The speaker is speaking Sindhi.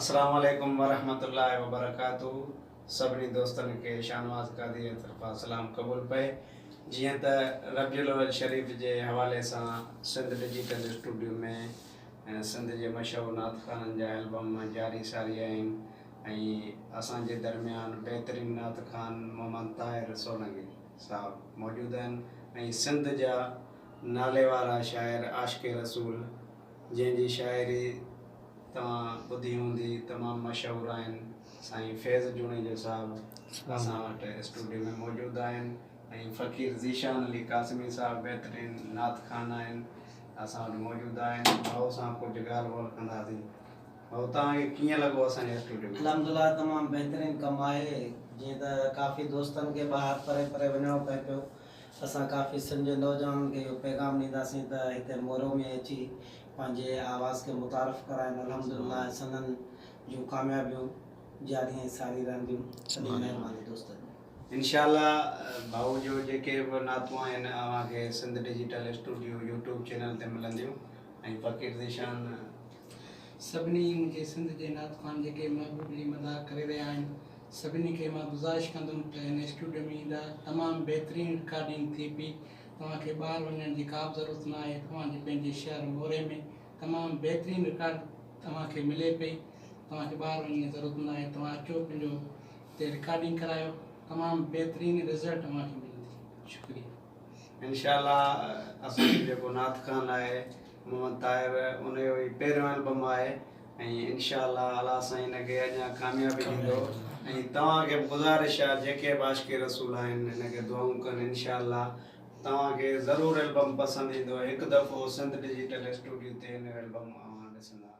السلام عليڪم ورحمة الله وبرڪاته سڀني دوستن کي شاهنواز قاضي جي طرفان سلام قبول پئي. جيئن ته ربيع الاول شريف جي حوالي سان سنڌ ڊجيٽل اسٽوڊيو ۾ سنڌ جي مشهور نعت خوانن جا البم جاري ساري آهن ۽ اسان جي درميان بهترين نعت خوان محمد طاهر سولنگي صاحب موجود آهن ۽ سنڌ جا ناليوارا شاعر عاشق رسول جنهن جي شاعري توهان ٻڌي هوندي تمام مشهور آهن سائين فيض جوڻيجو صاحب اسان وٽ اسٽوڊيو ۾ موجود آهن ۽ فقير ذيشان علي قاسمي صاحب بهترين نعت خوان آهن اسان وٽ موجود آهن ڀائو سان ڪجهه ڳالهه ٻولهه ڪنداسين ڀائو توهان کي ڪيئن لڳو اسان جي اسٽوڊيو ۾؟ الحمدلله تمام بهترين ڪم آهي جيئن ته ڪافي دوستن کي ٻاهر پري پري وڃڻو پئي پيو اسان ڪافي سنڌ جي نوجوانن کي اهو پيغام ڏينداسين ته هتي مورو ۾ اچي پنهنجي آواز کي متعارف ڪرائن الحمدلله سندن جون ڪاميابيون جاري ۽ ساري رهنديون وڏي مهرباني دوستن جي. انشاء الله ڀائو جو جيڪي به نعتون آهن اوهان کي Sindh digital studio YouTube channel تي ملنديون ۽ فقير ذيشان. سڀني منهنجي سنڌ جي نعت خوان جيڪي محبوب جي مداح ڪري رهيا آهن سڀني کي مان گذارش ڪندم ته هن اسٽوڊيو ۾ ايندا تمام بهترين رڪارڊنگ ٿئي پئي توهان کي ٻاهر وڃڻ جي ڪا به ضرورت نه آهي توهان جي پنهنجي شهر موري ۾ تمام بهترين رڪارڊ توهان کي ملي پئي توهان کي ٻاهر وڃڻ جي ضرورت نه آهي توهان اچو پنهنجو هتي رڪارڊنگ ڪرايو تمام بهترين رزلٽ اوهان کي ملندي شڪريه. انشاء الله اسان جو جيڪو نعت خوان آهي محمد طاهر ان جو هي پهريون البم آهي ۽ انشاء الله الله سائين هن کي اڃا ڪاميابي ڏيندو ۽ توهان کي به گذارش آهي جيڪي به عاشق رسول آهن هن کي دعائون ڪن انشاء الله توهان کي ضرور البم پسند ايندو هڪ دفعو سنڌ ڊجيٽل اسٽوڊيو تي هن جو البم اوهان ڏسندا.